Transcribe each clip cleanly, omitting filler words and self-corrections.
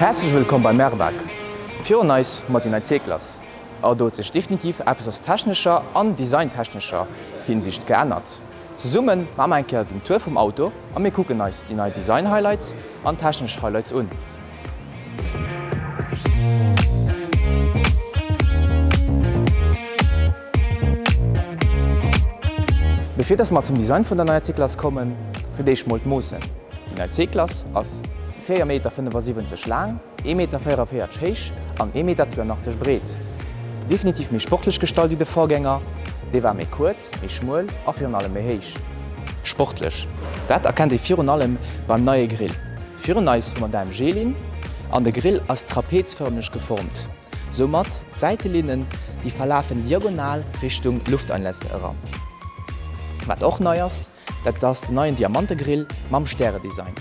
Häerzlech wëllkomm bei Merbag. Virun eis hu mer déi nei C-Klass. A do huet sech definitiv eppes aus technescher an designtechnescher Hinsicht geännert. Zesumme maache mer eng Kéier den Tour vum Auto a mir kucken eis déi nei Design-Highlights an technesch Highlights un. Mee fir dass mer zum Design vun der neier C-Klass kommen, fir d'éischt mol d'Moossen. Déi nei C-Klass ass 4 Meter 75 laang, 1 Meter 44 héich an 1 Meter 82 breet. Definitiv méi sportlech gestalt wéi de Vorgänger, dee war méi kuerz, méi schmuel a virun allem méi héich. Sportlech, dat erkennt ee virun allem beim neie Grill. Virun eis hu mer d'AMG-Linn an de Grill ass trapezfërmeg geformt. Soumat d'Säitelinnen, déi verlafen diagonal Richtung Lufteinlässe eran. Wat och nei ass, dat ass den neien Diamantegrill mam Stäredesign.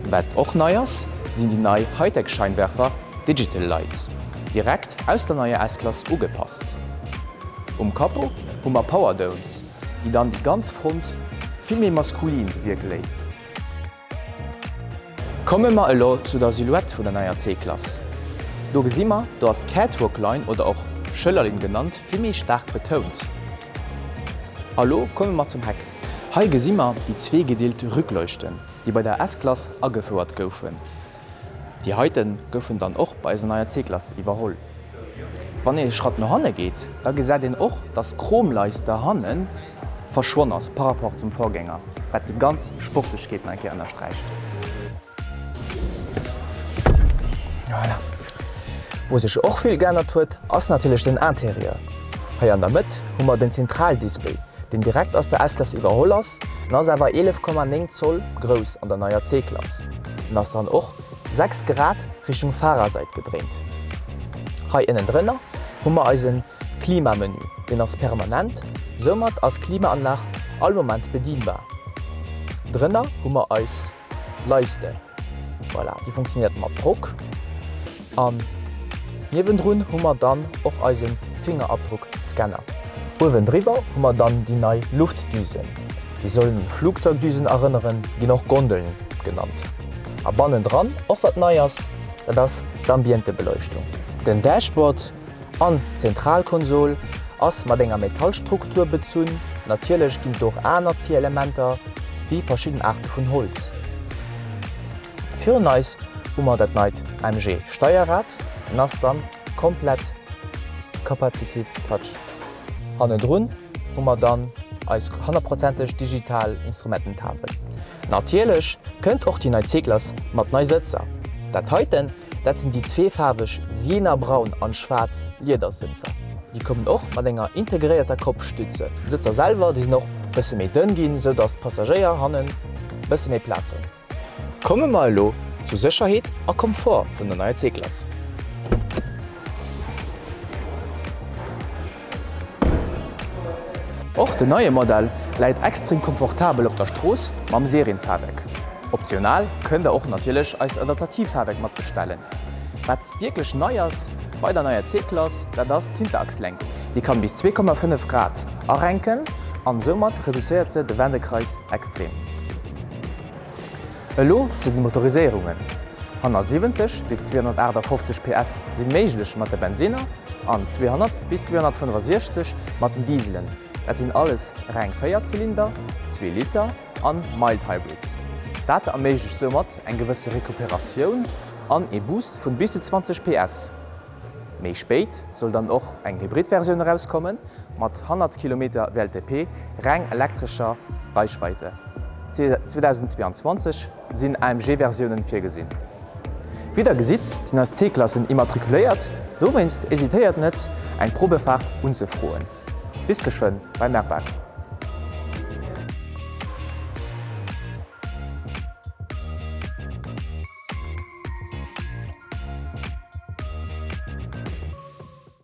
Wat och nei ass, sinn déi nei Hightech-Scheinwerfer Digital Lights, direkt aus der neier S-Klass ugepasst. Um Capot hu mer Power Domes, déi dann déi ganz Front vill méi maskulin wierke léisst. Komme mer elo zu der Silhouette vun der neier C-Klass. Do gesi mer, do ass d'Catwalk-Line oder och Schëllerlinn genannt, vill méi staark betount. A lo komme mer zum Heck. Hei gesi mer déi zweegedeelt Rückleuchten, déi bei der S-Klass agefouert goufen. Déi heite goufen dann och bei eiser neier C-Klass iwwerholl. Wann ee Schratt no hanne geet, da gesäit een och, dass d'Chromleiste hanne verschwonn ass par rapport zum Vorgänger, wat déi ganz Sportlechkeet nach eng Kéier ënnersträicht. Voilà. Wou sech och vill geännert huet, ass natierlech den Interieur. Hei an der Mëtt hu mer den Zentraldisplay, deen direkt aus der S-Klass iwwerholl ass. En ass awer 11,9 Zoll grouss an der neier C-Klass. En ass dann och 6 Grad Richtung Fahrersäit gedréint. Hei ënnendrënner hu mer eise Klimamenü, deen ass permanent, soumat ass d'Klimaanlag all Moment bedienbar. Drënner hu mer eis Leiste, voilà, déi funktionéiert mat Drock. An niewendrun hu mer dann och eise Fingerabdruck-Scanner. Uewendriwwer hu mer dann déi nei Luftdüsen. Déi sollen un Flugzeugdüsen erënneren, ginn och Gondeln genannt. A bannendran och wat nei ass, dat ass d'Ambientebeleuchtung. Den Dashboard an d'Zentralkonsol ass mat enger Metallstruktur bezunn. Natierlech ginn et och aner Zierelementer, wéi verschidden Aarte vun Holz. Virun eis hu mer dat neit AMG Steierrad, en ass dann komplett Capacitive Touch. Hannendrun hu mer dann eis honnertprozenteg digital Instrumententafel. Natierlech kënnt och déi nei C-Klass mat nei Sëtzer. Dat heiten, dat sinn déi zweefaarweg Siena Braun an schwaarz Liedersëtzer. Déi kommen och mat enger integréierter Kopfstütze. D'Sëtzer selwer, déi sinn och bësse méi dënn ginn, sou dass d'Passagéier hannen bësse méi Plaz hunn. Komme mer elo zu Sécherheet a Komfort vun der neier C-Klass. Och den neie Modell läit extrem komfortabel op der Strooss mam Serienfahrwerk. Optional kënnt der och natierlech eist Adaptativfahrwerk mat bestellen. Wat wierklech nei ass bei der neier C-Klass, dat ass d'Hinterachslenkung. Déi kann bis 2,5 Grad arenken an soumat reduzéiert se de Wendekreis extrem. Elo zu den Motoriséierungen, 170 bis 258 PS si méiglech mat de Bensinner an 200 bis 265 mat den Dieselen. Dat sinn alles reng Véierzylinder, zwee Liter an Mild Hybrids. Dat erméiglecht soumat eng gewësse Recuperatioun an ee Boost vun bis zu 20 PS. Méi spéit soll dann och eng Hybrid-Versioun erauskommen, mat 100 Kilometer WLTP reng elektrescher Reichweite. 2022 sinn AMG-Versiounen virgesinn. Wéi der gesitt, sinn eis C-Klassen immatrikuléiert, dowéinst hésitéiert net, eng Probefaart unzefroen. Bis geschwënn bei Merbag!